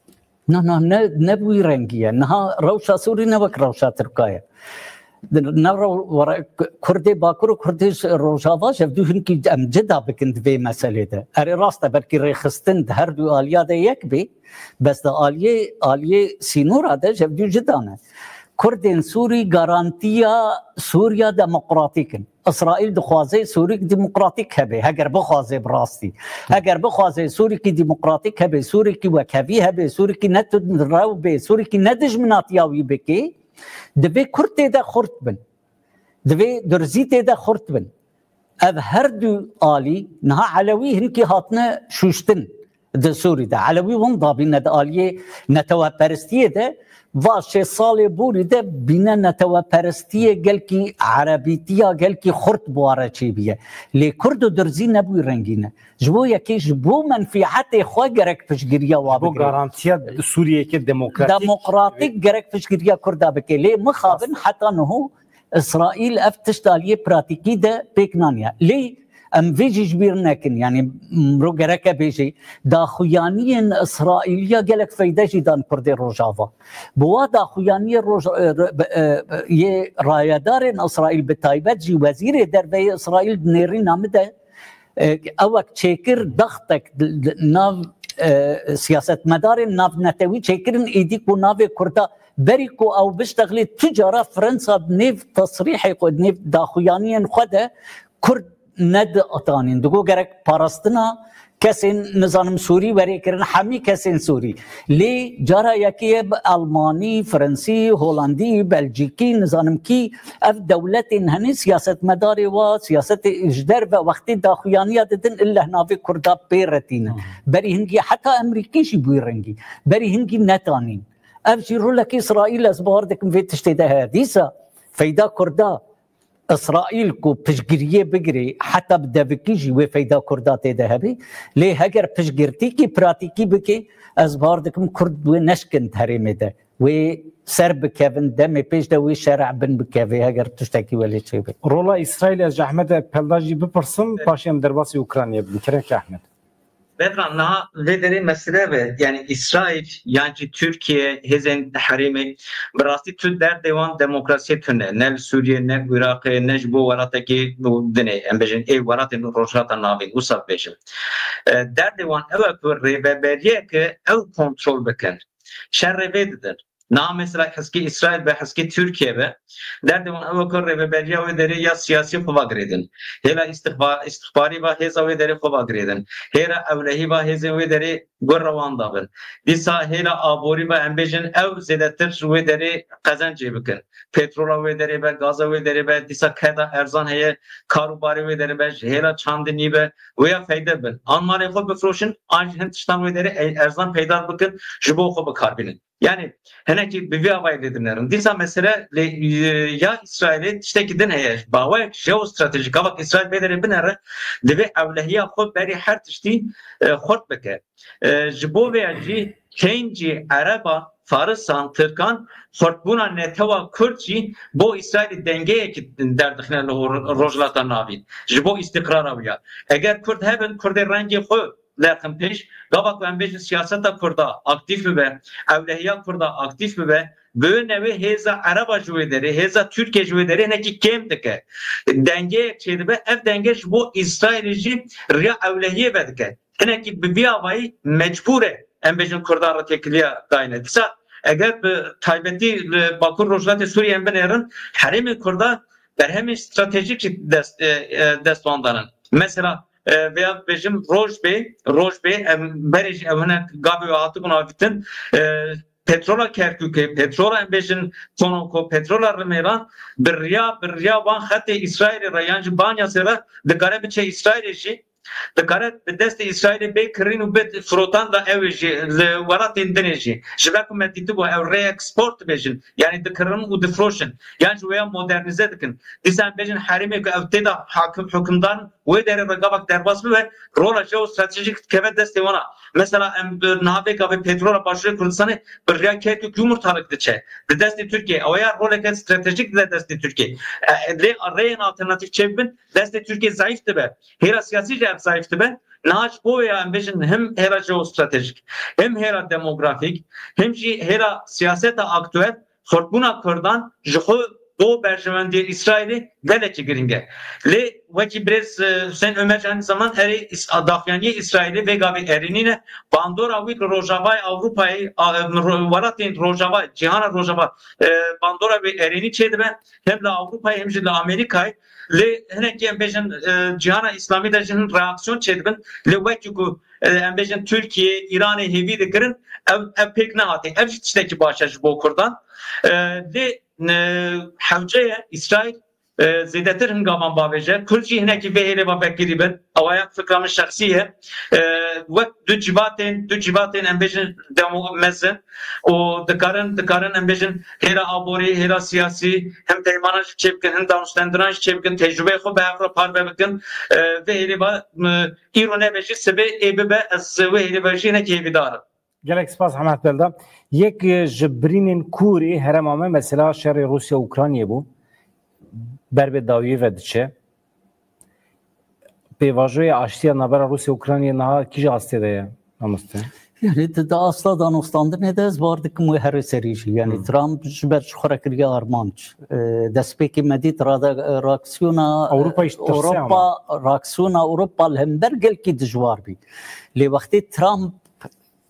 Na, na, ne, ne bi wî rengî ye. Niha rewşa Sûrî ne wek rewşa Tirka ye. Di-, ne rew-, were-, Kurdê Bakur û Kurdê ş-, Rojava ji hevdû hinkî em cida bikin di vê meselê de. Erê rast e, belkî rêxistin di her du aliya de yek bê, bes di aliyê, aliyê sînora de ji hevdû cida ne. Kurdên Sûrî garantiya Sûriya demokratîk in. Îsraîl dixwaze Sûrîk demokratîk hebe, heger bixwaze bi rastî. Heger bixwaze Sûrîkî demokratîk hebe, Sûrîkî wekhevî hebe, Sûrîkî ne tundrew bê, Sûrîkî ne dijminatiya wî bike, divê Kurd tê de xurt bin. Divê Durzî tê de xurt bin. Ev her du alî, niha Elewî hinkî hatine şûştin di Sûrî de. Elewî winda bîne di aliyê neteweperistiyê de, va şêst salê borî de bîne neteweperistiyê gelkî erebîtiya gelkî xurt bi wa re çêbûye. Lê Kurd û Durzî ne bi wî rengî ne. Ji bo yekê ji bo menfîetê xwe gerek piştgiriya wa Ji bo bigire. garantiya Sûriyeyeke demokratîk. Demokratîk gerek piştgiriya Kurda bike. Lê mixabin heta niho Îsraîl ev tişt aliyê pratîkî de pêk naniye. Lê em vê jî ji bîr nekin. Yanî mro gereke bêjî, daxuyaniyên Îsraîliya gelek feyde jî dan Kurdê Rojava. Bi wa daxuyaniyê roj-, e, re-, e, yê rayedarên Îsraîl, bi taybet jî wezîrê derve yê Îsraîl di nêrîna min de, e, ewek çêkir daxtek di, di nav, e, siyasetmedarên navnetewî çêkirin, êdî ku navê Kurda berî ku ew biştexilê tu cara Fransa di nêv tesrîhê xwe, di nêv daxuyaniyên xwe de Kurd neditanîn. Digo gerek parastina kesên, nizanim, Sûrî were kirin, hemî kesên Sûrî. Lê cara yekê ye bi Almanî, Fransî, Holandî, Belcîkî, nizanim kî, ev dewletên henê siyasetmedarê wa, siyasetê ji derve wextê daxuyaniya didin, illeh navê Kurda pê re tînin. Berî hingî heta Emerîkî jî bi wî rengî. Berî hingî netanîn. Ev jî rolekî Îsraîl, ez bawer dikim vê tiştê de heye. Dîsa feyda Kurda Îsraîl ku piştgiriyê bigirê, heta bi devikî jî wê feyda Kurda tê de hebe. Lê heger piştgirtîkî pratîkî bike, ez bawer dikim Kurd wê neşkin di herêmê de. wê ser bikevin, demê pêş de wê şer'a bin bikevê, heger tiştekî welê çêbe. Rola Îsraîlê ez ji Ehmed Pelda jî bipirsim, paşê em derbasî Ukraynayê bibin. Kerem ki Ehmed. Bedran, niha vê derê mesele be, yani Îsraîl, yan jî Tirkiye, hêzên herêmê, bi rastî tu derdê wan demokrasiyê tune, ne li Sûriye, ne Iraqê, ne ji bo welatekî din ê, em bêjin, ê welatên Rojhilata Navîn, wisa bibêjin. E, derdê wan ew e ku rêveberiyeke ew kontrol bikin. Şerê vê didin. Niha mesela heskî Îsraîl be, heskî Tirkiye be, derdê wan ew e ku rêveberiya wê derê ya siyasî xwe va girêdin. Hêla îstixba-, îstixbarî va hêza wê derê xwe va girêdin. Hêla ewlehî va hêzên wê derê gur rewan dabin. Dîsa hêla aborî va em bêjin ew zêdetir wê derê qezencê bikin. Petrola wê derê be, gaza wê derê be, dîsa keda erzan heye, kar û barê wê derê be, ji hêla çandinî be, wê ya feyde bin. An malê xwe bifroşin, an jî hin tiştan wê derê e-, erzan peyda bikin, ji bo xwe bikarbînin. Yani hinekî bi vî avayî lê dinêrin. Dîsa mesele lê, e, ya Îsraîlê tiştekî din heye. Bawek jeostratejîk, gavak Îsraîl vê derê binere, divê ewlehiya xwe berî her tiştî, e, xurt bike. E, ji bo vê ya jî hêncî Ereba, Farisan, Tirkan xurtbûna netewa Kurd jî bo Îsraîlê dengeyekî derdixine li Rojhilata Navîn. Ji bo îstîqrara wî ya. Eger Kurd hebin, Kurdê rengê xwe derxin pêş, gava ku em bêjin siyaseta Kurda aktîf bibe, ewlehiya Kurda aktîf bibe, bi wê newê hêza Ereba ji wê derê, hêza Tirkiye ji wê derê hinekî kêm dike. Dengeyek çêdibe, ev denge ji bo Îsraîlê jî riya ewlehiyê vedike. Hinekî bi vî avayî mecbûr e, em bêjin Kurdan re têkiliya dayne. Dîsa eger bi taybetî li Bakur Rojhilatê Sûriyê em binêrin, herêmên Kurda berhemên stratejîk jî dest, e, e, dest wan danin. Mesela, e, vêya bêjim Rojbê, Rojbê, em berê jî ew hinek gavê we hatibûn avîtin, e, petrola Kerkûkê, petrola em bêjin Konoko, petrola Rimêlan, bi riya, bi riya van xetê Îsraîlê re yan jî Banyasê re dikare biçe Îsraîlê jî, dikare bi destê Îsraîlê bê kirîn û bê firotan da ew ê jî li welatên din ê jî. Ji ber ku me dîtibû ew rêexport dibêjin, yanî dikirin û difroşin, yan jî wêya modernîze dikin. Dîsa em bêjin herêmê ku ew tê de hakim, hukimdar in, wê derê re gavak derbas bibe, rola jeostratejîk dikeve destê wan a. Mesela em bi niha vê gavê petrola Başûrê Kurdistanê bi riya Kerkûk Yumurtalık diçe. Di destê Tirkiyê. Ew ya roleke stratejîk dide destê Tirkiyê. E, lê rêyên alternatîf çêbibin, destê Tirkiyê zayîf dibe. Hêla siyasî jî ev zayîf dibe. Niha ji bo wê ya em bêjin him hêla jeostratejîk, him hêla demografîk, him jî hêla siyaseta aktuel xurtbûna Kurdan ji xwe bo berjewendiyên Îsraîlê gelekî girîng e. Lê wekî birêz, e, Hüseyin Ömer jî aynî zaman erê Îs-, daxuyaniyê Îsraîlê vê gavê erênî ne. Bandora wî li Rojavayê Ewropayê, a, em, ro-, welatên Rojava, cîhana Rojava, e, bandora wê erênî çêdibe. Hem li Ewropayê hem jî li Amerîkayê. Lê hinekî em bêjin, e, cîhana Îslamî de jî hin reaksiyon çêdibin. Lê wekî ku, e, em bêjin Tirkiye, Îranê hêvî dikirin, ev, ev pêk nehatê. Ev jî tiştekî baş e ji bo Kurdan. E, lê, e, hewce ye Îsraîl, e, zêdetir hin gavan bavêje. Kurd jî hinekî vê hêlê ve vekirî bin. Ewa ya fikra min şexsî ye. E, wek du civatên, du civatên em bêjin demo mezin û dikarin, dikarin em bêjin hêla aborî, hêla siyasî, hem peymanan jî çêbikin, hem danûstendinan jî çêbikin, tecrûbeyê xwe bi hev re parve bikin. E, vê hêlê ve, e, îro nebe jî sibê ê bibe, ez wê hêlê ve jî hinek hêvîdar im. Gelek spas Hemed Pelda. Yek ji birînên kûr ê herêma me mesela şerê Rûsya-Ukraynayê bû. Ber bi dawiyê ve diçe. Pêvajoya aştiya navbera Rûsya-Ukraynayê niha kîja astê de ye, mamoste? Yani di, di asta danûstandinê de ez bar dikim wê here serî jî. Yani Hmm. Trump ji ber ji xwe re kiriye armanc. E, destpêkê me dît rada-, reaksiyona, Ewropa jî tirse Ewropa, ama. Reaksiyona Ewropa li hember gelkî dijwar bî. Lê wextê Trump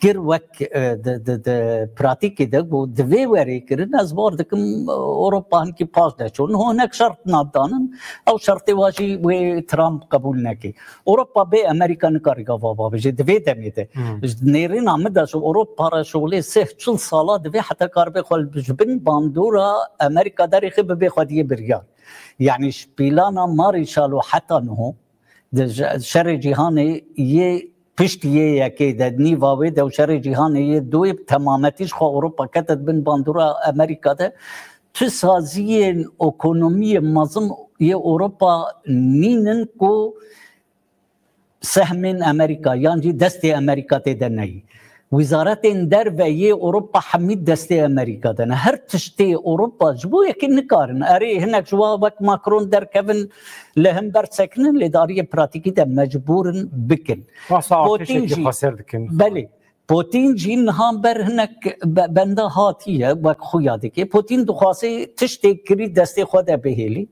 kir wek, e, di, di, di pratîkê de got, divê were kirin, ez bar dikim, e, Ewropa hinkî paş de çûn. Ho hinek şert nadanin, ew şertê wa jî wê Trump qebûl neke. Ewropa bê Amerîka nikare gava bavêje, di vê demê de. Hmm. Ji nêrîna min de ji Ewropa re şolê sih çil sala divê heta karibe xwe ji bin bandora Amerîka derêxe bibe xwediyê biryar. Yani ji pîlana Marîşalo heta niho, di je-, şerê cîhanê yê pişt yê yekê de, nîva wê de û şerê cîhanê yê duyê bi temametî ji xwe Ewropa kete di bin bandora Amerîka de, tu saziyên ekonomiyê mezin yê Ewropa nînin ku sehmên Amerîka yan jî destê Amerîka tê de neyî. Wîzaretên derve yê Ewropa hemî destê Amerîka de ne. Her tiştê Ewropa ji bo yekê nikarin. Erê, hinek ji wa wek Macron derkevin, li hember sekinin, lê di aliyê pratîkî de mecbûr in bikin. Masa Putin artêşekî jî xweser dikin. Belê. Putin jî niha ber hinek be-, benda hatiye, wek xuya dike. Putin dixwaze tiştê kirî destê xwe de bihêlî.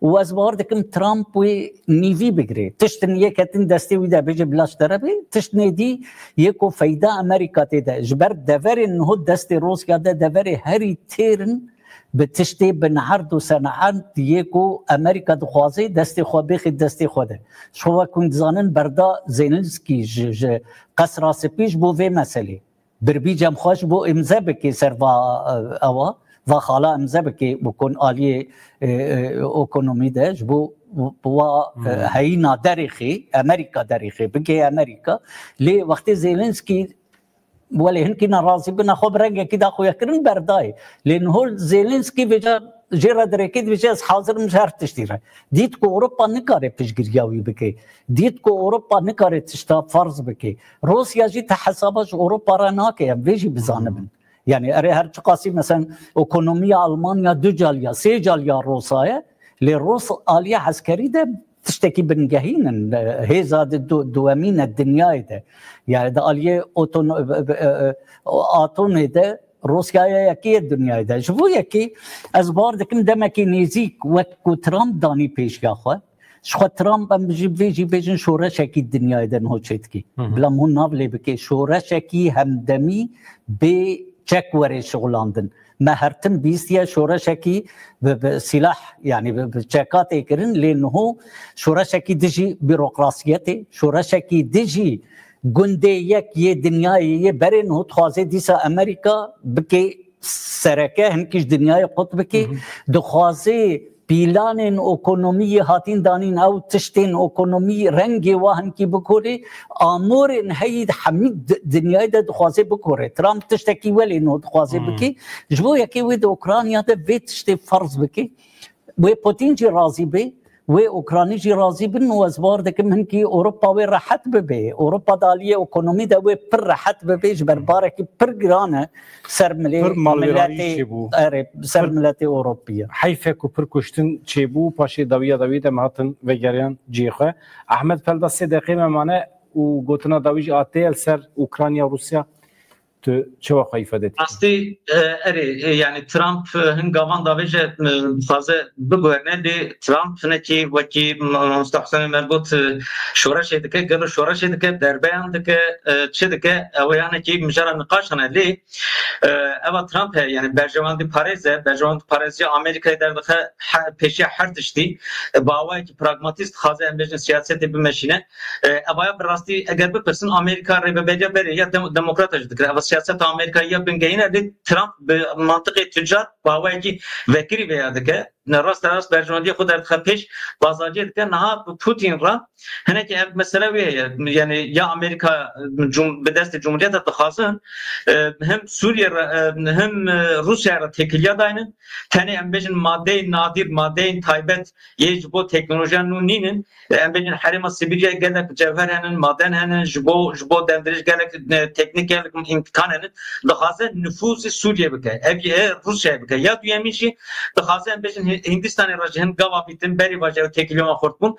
Û ez bawer dikim Trump wê nîvî bigire. Tiştin yê ketin destê wî de bêje bila ji te re bê, tiştinê dî yê ku feyda Amerîka tê de. Ji ber deverên niho destê Rûsya de deverê herî têr in bi tiştê bi neherd û seneherd yê ku Amerîka dixwaze destê xwe bêxî destê xwe de. Ji xwe wek hûn dizanin berda Zelensky ji, ji Qesra Spî ji bo vê meselê. Birbî cem xwe ji bo îmze bike ser va, e, ewa, va xala îmze bike û kon aliyê, e, e, ekonomî de ji bo wa, e, Hmm. heyîna derêxê, Amerîka derêxê, bike Amerîka. Lê wextê Zelensky, welê hinkî nerazî bû, nexwe bi rengekî daxuya kirin berdayê. Lê niho Zelensky vêca jê re dirêkê dibêje, ez hazir im ji her tiştî re. Dît ku Ewropa nikare piştgiriya wî bike. Dît ku Ewropa nikare tişta ferz bike. Rûsya jî te hesaba ji Ewropa re nake, em vê jî bizanibin. Hmm. Yani erê her çiqasî, mesela, ekonomiya Almanya du caliya, sê caliya Rûsa ye, lê Rûs aliye eskerî de tiştekî bingehîn in, e, hêza di du-, duwemîn e dinyayê de. Yani di aliyê otono-, e, e, e, atomê de Rûsyaya yekê ye dinyayê de. Ji bo yekê ez bawer dikim demekî nêzîk wek ku Trump danî pêşiya xwe. Ji xwe Trump em ji vê jî bêjin şoreşekî dinyayê de niho çêdikî. Hı hı. Bila hûn nav lê bike şoreşekî hemdemî bê çek were şixulandin. Me her tim bîstiye şoreşekî bi, bi silah, yani bi, bi çeka tê kirin, lê niho şoreşekî dijî bîrokrasiyetê, şoreşekî dijî gundê yek yê dinyayê yê berê niho dixwaze dîsa Amerîka bike sereke, hinkî ji dinyayê qut bike. Hı hı. Dixwaze pîlanên ekonomiyê hatîn danîn, ew tiştên ekonomî rengê wa hinkî bikore, amorên heyî hemî di-, dinyayê de dixwaze bikore. Trump tiştekî welê no dixwaze Hmm. bike. Ji bo yekê wê di Ukrayna de vê tiştê ferz bike. Wê Putin jî razî bê, wê Ukraynî jî razî bin û ez bawer dikim hinkî Ewropa wê rehet bibe. Ewropa di aliyê ekonomî de wê pir rehet bibe, ji ber barekî pir giran e ser milê-, Pir malwêranî miletê, çêbû. Erê, ser Pir miletê Ewropî ye. Heyf e ku pir kuştin çêbû, paşê dawiya dawiyê de me hatin vegeriyan cihê xwe. Ehmed Pelda, sê deqê me mane û gotina dawî jî a te ye li ser Ukrayna, Rûsya. Tu çawa xwe îfade dikî? Rastî, e, erê, e, yani Trump, e, hin gavan davêje, e, dixwaze biguherîne, lê Trump hinekî wekî Mamosta Huseyinê me got, e, şoreşê dike, gelo şoreşê dike, derbeyan dike, e, çi dike, ew yanekî mijara niqaş hene, lê, e, eva Trump heye, yani berjewendî parêz e, berjewendî parêziya Amerîkayê derdixe he-, pêşiya her tiştî, e, bi awayekî pragmatîst dixwaze em bêjin siyasetê bimeşîne. E, evaya bi rastî eger bipirsin, Amerîka rêveberiya berê ya dem-, demokrata jî dikir. Eva siyaseta Amerîka ya bingehîn e, lê Trump bi mantiqê tucar, bi awayekî vekirî vêya dike. Ne rast rast berjewendiyê xwe derdixe pêş, bazarciyê dike. Niha bi Putin re hinekî ev mesele wê heye. Yani ya Amerîka, cum-, bi destê Cumhuriyeta dixwazin, e, him Sûriye re, e, him, e, Rûsya re têkiliya daynin. Tenê em bêjin madeyên nadir, madeyên taybet yê ji bo teknolojiya nû nînin. Em bêjin herêma Sibîriyê gelek cewher henin, maden henin, ji bo, ji bo demdirêj gelek, e, teknîk, gelek îmkan henin. Dixwaze nifûzê Sûriyê bike. Ev yê Rûsyayê bike. Ya duyemîn jî dixwaze em bêjin Hi-, Hindistanê re ji hin gava bîtin, berî vaje ew têkiliya wan xurt bûn.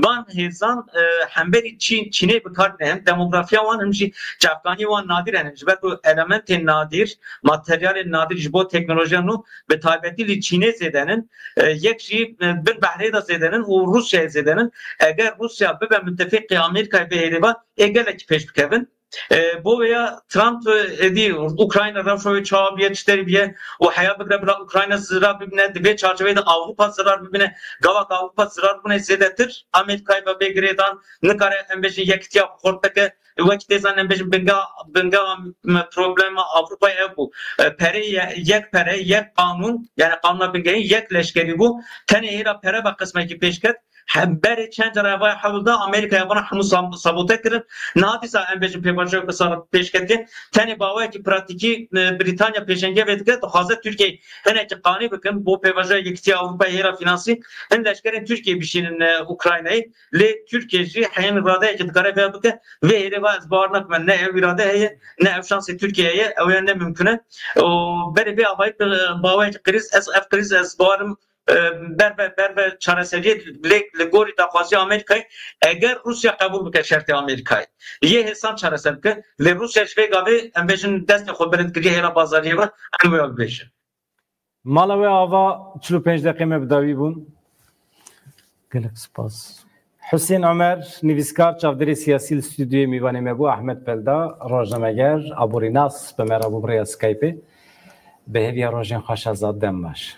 Van hêzan, e, hemberî Çîn, Çînê bi kar tîne. Hem demografiya wan hem jî çavkaniyê wan nadir henin. Ji ber ku elementên nadir, materyalên nadir ji bo teknolojiya nû bi taybetî li Çînê zêde nin, e, yek jî, e, bin behrê de zêde nin û Rûsyayê zêde nin. Eger Rûsya bibe mitefîqê Amerîkayê bê hêdî ve, ê gelekî pêş bikevin. E, bo vêya Trump, e, êdî Ukrayna rewşa wê çawa biye, çi derî biye û heya bigre bila Ukrayna zirar bibine, di vê çarçoveyê de Ewropa zirar bibine. Gava ku Ewropa zirar bûne zêdetir Amerîkayê ve bê girêdan, nikare em bêjin yekitiya xurt bike. Wekî tê zanîn em bêjin bingeha, bingeha me problema Ewropayê ev bû. E, perê ye-, yek pere, yek qanûn, yani qanûna bingehîn, yek leşkerî bû. Tenê hêra pere ve qismekî pêş ket. Berê çend cara ev hewl da, Amerîkaya vana hemû sabote kirin. Niha dîsa em bêjin pêvajoyeke sar pêş ketiye. Tenê bi awayekî pratîkî Brîtanya pêşengê vê dike, dixwaze Tirkiyeyê hinekî qanî bikin bo pêvajoya Yekîtiya Ewropayê hêra fînansî, hin leşkerên Tirkiyeyê bişînin Ukraynayê. Lê Tirkiye jî heyên îradeyekî dikare vê bike. Vê hêrê va ez bawer nakim, ne ew îrade heye, ne ew şansê Tirkiyeyê ye, ew ya ne mimkun e. Û berê vê avayî bi awayekî krîz, ez ev krîz ez bawerim ber ve, ber ve çareseriyê lê li gorî daxwaziya Amerîkayê, eger Rûsya qebûl bike şertê Amerîkayê, yê hêsan çareser bike. Lê Rûsya ji vê gavê, em bêjin, destê xwe bilind kiriye hêla bazariyê ve, em wê bibêjin. Mala we ava çil û pênc deqê me bi dawî bûn. Gelek spas. Husên Omer, nivîskar, çavdêrê siyasî li stûdyoyê mîvanê me bû, Ahmet Pelda, rojnameger, aborînas bi me re bû bi rêya Skypeê. Bi hêviya rojên xweş, azad, dem baş.